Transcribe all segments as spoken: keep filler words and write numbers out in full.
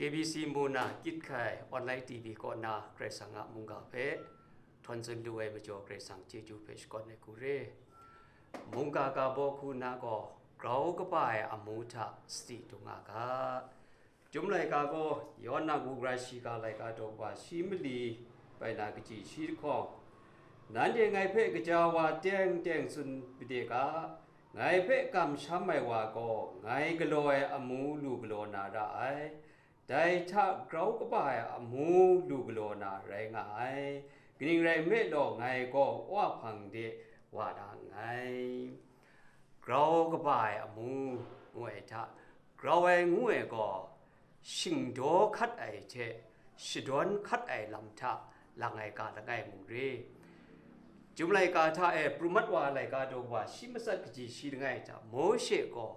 A B C mu na kyit hkai online T V kaw na Karai Kasang a mungga hpe htawn tsun lu ai majaw Karai Kasang chyeju hpe shakawn ai hku re. Mungga ga baw hku na gaw grau kaba ai amu hta sadi dung nga ga. Chyum laika gaw Yawhan a kabu gara shiga laika daw kaba shi mali bai na kaji shi lahkawng, nanhte ngai hpe kaja wa teng teng tsun made ga, ngai hpe kamsham ai wa gaw ngai galaw ai amu lu galaw na ra ai. Dai hta grau kaba ai amu lu galaw na rai nga ai. Kaning rai nme law, ngai gaw Wa hpang de wa na nngai. Grau kaba ai amu ngu ai hta, grau ai ngu ai gaw, shingdaw hkat ai hte shadawn hkat ai lam hta lang ai ga langai mung re. Chyum laika hta e pru mat wa ai laika daw wa shi matsat kaji shi langai hta, Mawshe gaw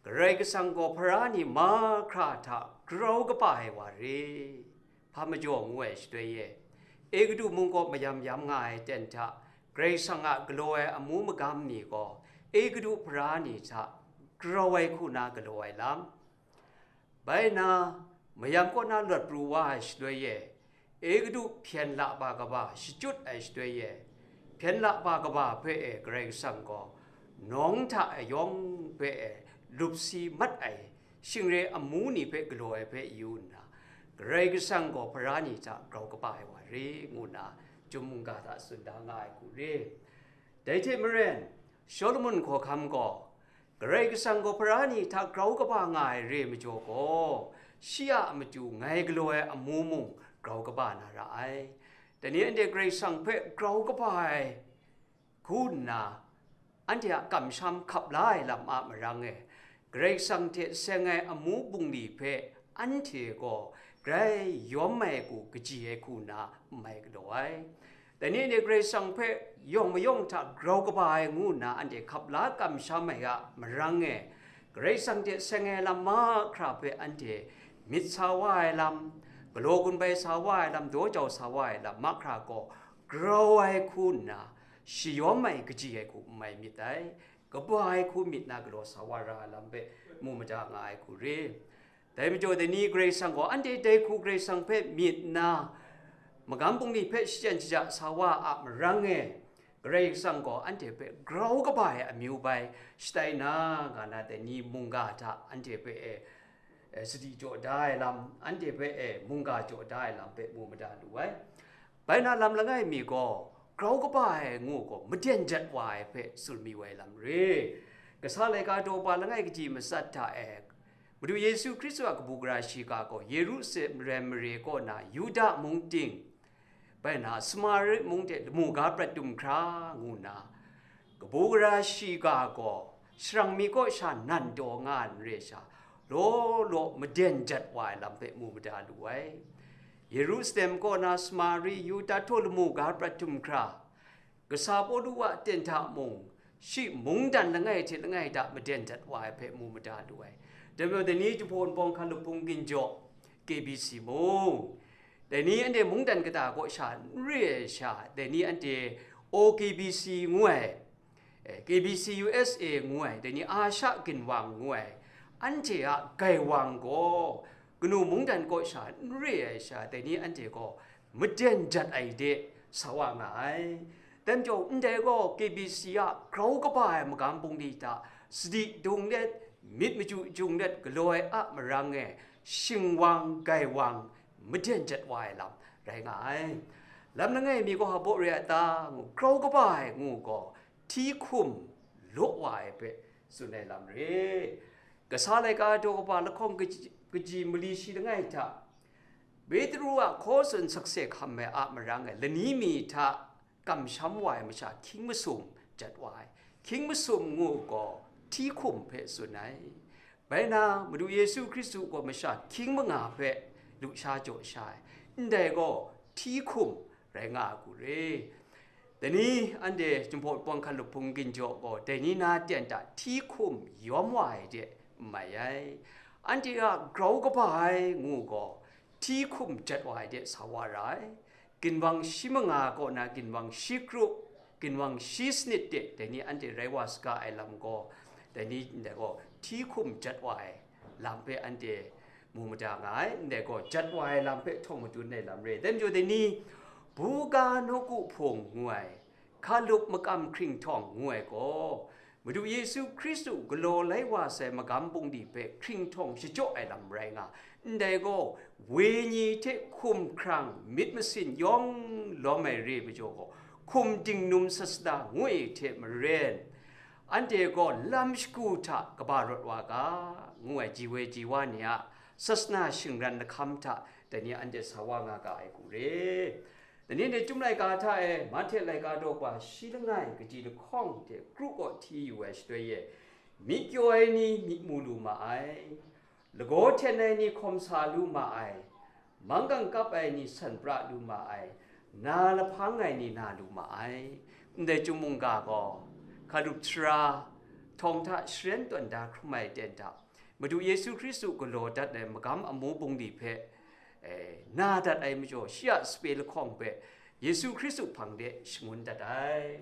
Karai Kasang gaw hpara ni mahkra hta grau kaba ai wa re. Hpa majaw ngu ai shaloi e, Egutu mung kaw mayam yam nga ai ten hta Karai Kasang a galaw ai amu magam ni gaw Egutu hpara ni hta grau ai hku na galaw ai lam, bai na, mayam kaw na lawt pru wa ai shaloi e, Egutu hpyen la ba kaba shachyut ai shaloi e, hpyen la ba kaba hpe e Karai Kasang gaw nawng hta e yawng hpe e lup si mat ai, shingre amu ni hpe galaw ai hpe yu nna, Karai Kasang gaw hpara ni hta grau kaba ai wa re, ngu nna Chyum mungga hta tsun da nga ai hku re. Dai hte maren, Shawlumon hkawhkam gaw, Karai Kasang gaw hpara ni hta grau kaba nga ai re majaw gaw, shi a matu ngai galaw ai amu mung grau kaba na ra ai. Dai ni anhte Karai Kasang hpe grau kaba ai hku nna, anhte a kamsham hkap la ai lam a marang e, Karai Kasang hte seng ai amu bungli hpe anhte gaw grai yawm ai hku kaji ai hku nna n mai galaw ai. Dai ni anhte Karai Kasang hpe yawng mayawng hta grau kaba ai ngu nna anhte hkap la kamsham ai a marang e, Karai Kasang hte seng ai lam mahkra hpe anhte myit sa wa ai lam, galaw gun bai sa wa ai lam, daw jau sa wa ai lam mahkra gaw grau ai hku nna, shayawm ai kaji ai hku n mai myit dai, kaba ai hku myit na galaw sa wa ra ai lam hpe mu mada nga ai hku re. Dai majaw, dai ni Karai Kasang gaw anhte dai hku Karai Kasang hpe myit nna, magam bungli hpe shachyen shaja sa wa a marang e, Karai Kasang gaw anhte hpe grau kaba ai amyu bai shatai na, nga na dai ni mungga hta anhte hpe e, e, sadi jaw da ai lam, anhte hpe e mungga jaw da ai lam hpe mu mada lu ai. Bai na lam langai mi gaw, grau kaba ai ngu gaw maden jat wa ai hpe tsun mi wai lam re. Kasa laika daw ba langai kaji matsat hta e, Madu Yesu Hkristu a kabu gara shiga gaw Yerusalem maren mare kaw na Yuda mung ting, bai na Samari mung hte lamu ga prat dum hkra ngu nna, kabu gara shiga gaw sharang mi kaw sha nan taw nga ai n re sha, law law maden jat wa ai lam hpe mu mada lu ai. Yerusalem kaw na Samari, Yuda htaw lamu ga prat dum hkra, kasa Pawlu a ten hta mung, shi mungdan langai hte langai hta maden dat wa ai hpe mu mada lu ai. Dai majaw, dai ni Jinghpaw Wunpawng Hkan Lup Hpung Ginjaw, K B C mung, dai ni anhte mungdan kata kaw sha n re ai sha, dai ni anhte O K B C ngu ai, eh, K B C U S A ngu ai, dai ni Asha ginwang ngu ai, anhte a gaiwang gaw kanu mungdan kaw sha n re ai sha, dai ni anhte gaw maden jat ai de sa wa nga ai. Dai majaw, ndai gaw K B C a grau kaba ai magam bungli hta sadi dung let, myit machyu jung let galaw ai a marang e, shingwang gaiwang maden jat wa ai lam rai nga ai. Lam langai mi gaw hpa baw re a ta? Ngu, grau kaba ai ngu gaw, hti hkum law wa ai hpe tsun ai lam re. Kasa laika daw kaba lahkawng kaji, kaji mali shi langai hta, Petru a hkaw tsun sakse hkam ai a marang e, lani mi hta kamsham wa ai masha hkying masum jat wa ai. Hkying masum ngu gaw, hti hkum hpe tsun ai. Bai na, Madu Yesu Hkristu gaw masha hkying manga hpe lusha jaw sha ai, ndai gaw hti hkum rai nga ai hku re. Dai ni anhte Jinghpaw Wunpawng Hkan Lup Hpung Ginjaw gaw dai ni na ten hta hti hkum yawm wa ai de n mai ai. Anhte a grau kaba ai ngu gaw, hti hkum jat wa ai de sa wa ra ai. Ginwang shi manga kaw na ginwang shi kru, ginwang shi sanit de dai ni anhte rai wa saga ai lam gaw, dai ni ndai gaw hti hkum jat wa ai lam hpe anhte mu mada nga ai, ndai gaw jat wa ai lam hpe htawng madun ai lam re. Dai majaw dai ni, buga nawku hpung ngu ai, hkalup makam hkringhtawng ngu ai gaw, Madu Yesu Hkristu galaw lai wa sai magam bungli hpe hkringhtawng shachyaw ai lam rai nga, ndai gaw, wenyi hte hkum hkrang myit masin yawng lawm ai re majaw gaw, hkum dingnum sasana ngu ai hte maren, anhte gaw lam shagu hta kaba rawt wa ga, ngu ai ji woi ji wa ni a sasana shingran lahkam hta dai ni anhte sa wa nga ga ai hku re. Dai ni anhte Chyum laika hta e, Mahte laika daw kaba shi langai kaji lahkawng hte kru kaw hti yu ai shaloi e, myi kyaw ai ni myi mu lu ma ai, lagaw hten ai ni hkawm sa lu ma ai, manggang kap ai ni san pra lu ma ai, na lahpang ai ni na lu ma ai. Ndai Chyum mungga gaw, hkalup sara, htawng hta sharen tawn da hkrum ai ten hta, Madu Yesu Hkristu galaw dat ai magam amu bungli hpe, eh, na dat ai majaw, shi a sape lahkawng hpe Yesu Hkristu hpang de shangun dat ai.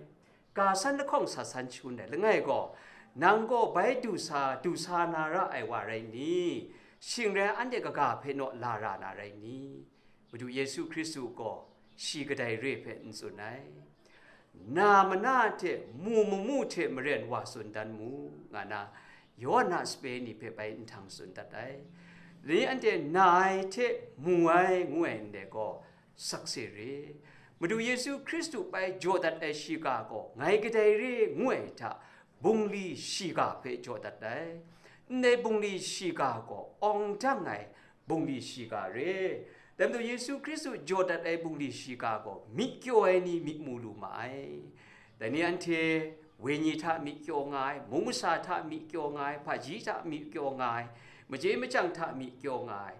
Ga san lahkawng sa san shangun ai langai gaw, nang gaw bai du sa, du sa na ra ai wa rai ni? Shing rai anhte kaga hpe naw la ra na rai ni? Madu Yesu Hkristu gaw shi kadai re hpe n tsun ai. Na mana hte mu mamu hte maren wa tsun dan mu, nga na Yawhan a sape ni hpe bai nhtang tsun dat ai. Dai ni anhte na ai hte mu ai ngu ai ndai gaw, sakse re. Madu Yesu Hkristu bai jaw dat ai shiga gaw ngai kadai re ngu ai hta, bungli shiga hpe jaw dat ai. Ndai bungli shiga gaw awng dang ai bungli shiga re. Dai majaw Yesu Hkristu jaw dat ai bungli shiga gaw myi kyaw ai ni myi mu lu ma ai. Dai ni anhte wenyi hta myi kyaw nga ai, mung masa hta myi kyaw nga ai, hpaji hta myi kyaw nga ai, maje machyang hta myi kyaw nga ai,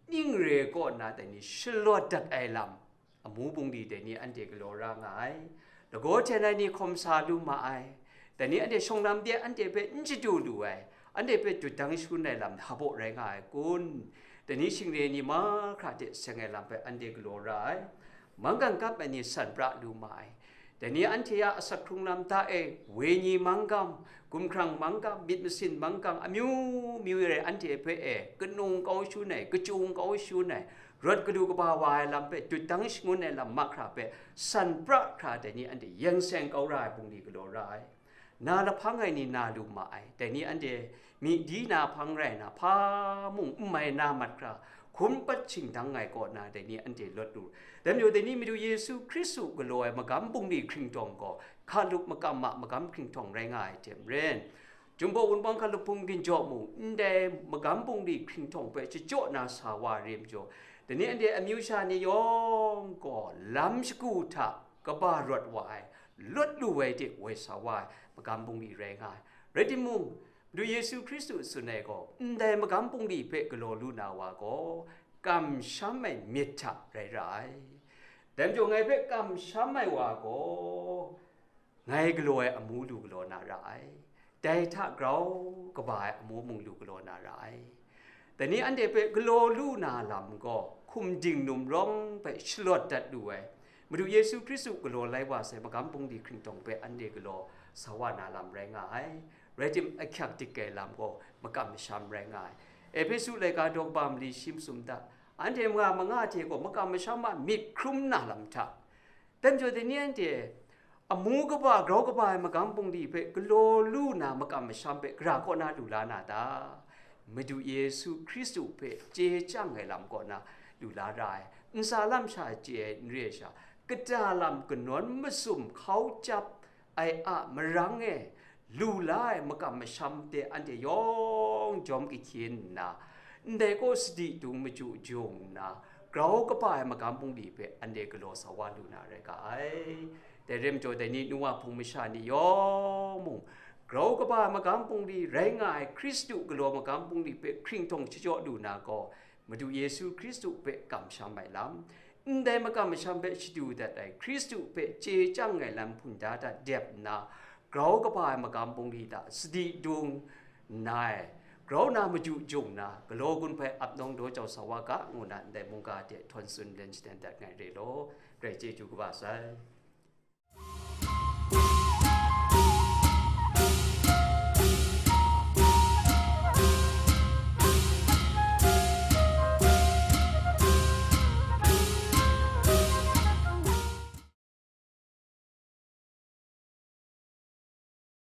ning re kaw nna dai ni shalawt dat ai lam, amu bungli dai ni anhte galaw ra nga ai. Lagaw hten ai ni hkawm sa lu ma ai. Dai ni anhte shawng lam de anhte hpe n chadu lu ai, anhte hpe dut dang shangun ai lam hpa baw rai nga ai kun? Dai ni shing re ni mahkra hte seng ai lam hpe anhte galaw ra ai. Manggang kap ai ni san pra lu ma ai. Dai ni anhte a asak hkrung lam hta e, wenyi manggang, gumhkrang manggang, myit masin manggang, amyu myu re anhte hpe e, kanung kau shangun ai, kachung kau shangun ai, rawt kadu kaba wa ai lam hpe dut dang shangun ai lam mahkra hpe san pra hkra dai ni anhte yen seng kau ra ai bungli galaw ra ai. Na lahpang ai ni na lu ma ai. Dai ni anhte myi di na hpang rai na, hpa mung n mai na mat hkra, hkum pat shingdang ai kaw na dai ni anhte lawt lu. Dai majaw dai ni Madu Yesu Hkristu galaw ai magam bungli hkringhtawng gaw, hkalup makam a magam hkringhtawng rai nga ai hte maren, Jinghpaw Wunpawng hkalup hpung ginjaw mung, ndai magam bungli hkringhtawng hpe shachyaw na sa wa re majaw, dai ni anhte amyu sha ni yawng gaw lam shagu hta kaba rawt wa ai, lawt lu ai hte woi sa wa ai magam bungli rai nga ai. Rai timung, Madu Yesu Hkristu tsun ai gaw, ndai magam bungli hpe galaw lu na wa gaw, kamsham ai myit hta rai ra ai. Dai majaw ngai hpe kamsham ai wa gaw, ngai galaw ai amu lu galaw na ra ai. Dai hta grau kaba ai amu mung lu galaw na ra ai. Dai ni anhte hpe galaw lu na lam gaw, hkum dingnum rawng hpe shalawt dat lu ai, Madu Yesu Hkristu galaw lai wa sai magam bungli hkringhtawng hpe anhte galaw sa wa na lam rai nga ai. Rai tim, ahkyak dik ai lam gaw makam masham rai nga ai. Ehpesu laika daw kaba mali shi masum hta, anhte manga manga hte gaw makam masham a myit hkrum na lam hta, dai majaw dai ni anhte amu kaba, grau kaba ai magam bungli hpe galaw lu na makam masham hpe gara kaw na lu la na ta? Madu Yesu Hkristu hpe chye chyang ai lam kaw na lu la ra ai. Ntsa lam sha chye ai n re ai sha, kata lam kanawn masum hkau chyap ai a marang e lu la ai makam masham de anhte yawng jawm kahkyin nna, ndai gaw sadi dung maju jung nna, grau kaba ai magam bungli hpe anhte galaw sa wa lu na rai ga ai. Dai rai majaw, dai ni nu wa hpung masha ni yawng mung, grau kaba ai magam bungli rai nga ai Hkristu galaw magam bungli hpe hkringhtawng shachyaw lu na gaw, Madu Yesu Hkristu hpe kamsham ai lam, ndai makam masham hpe shadu dat ai Hkristu hpe chye chyang ai lam hpunda hta dep nna, grau kaba ai magam bungli hta sadi dung nna e, grau na maju jung na, galaw gun hpai ap nawng daw jau sa wa ga, ngu na ndai mungga hte htawn tsun len shaten dat ngai re law, Karai chyeju kaba sai.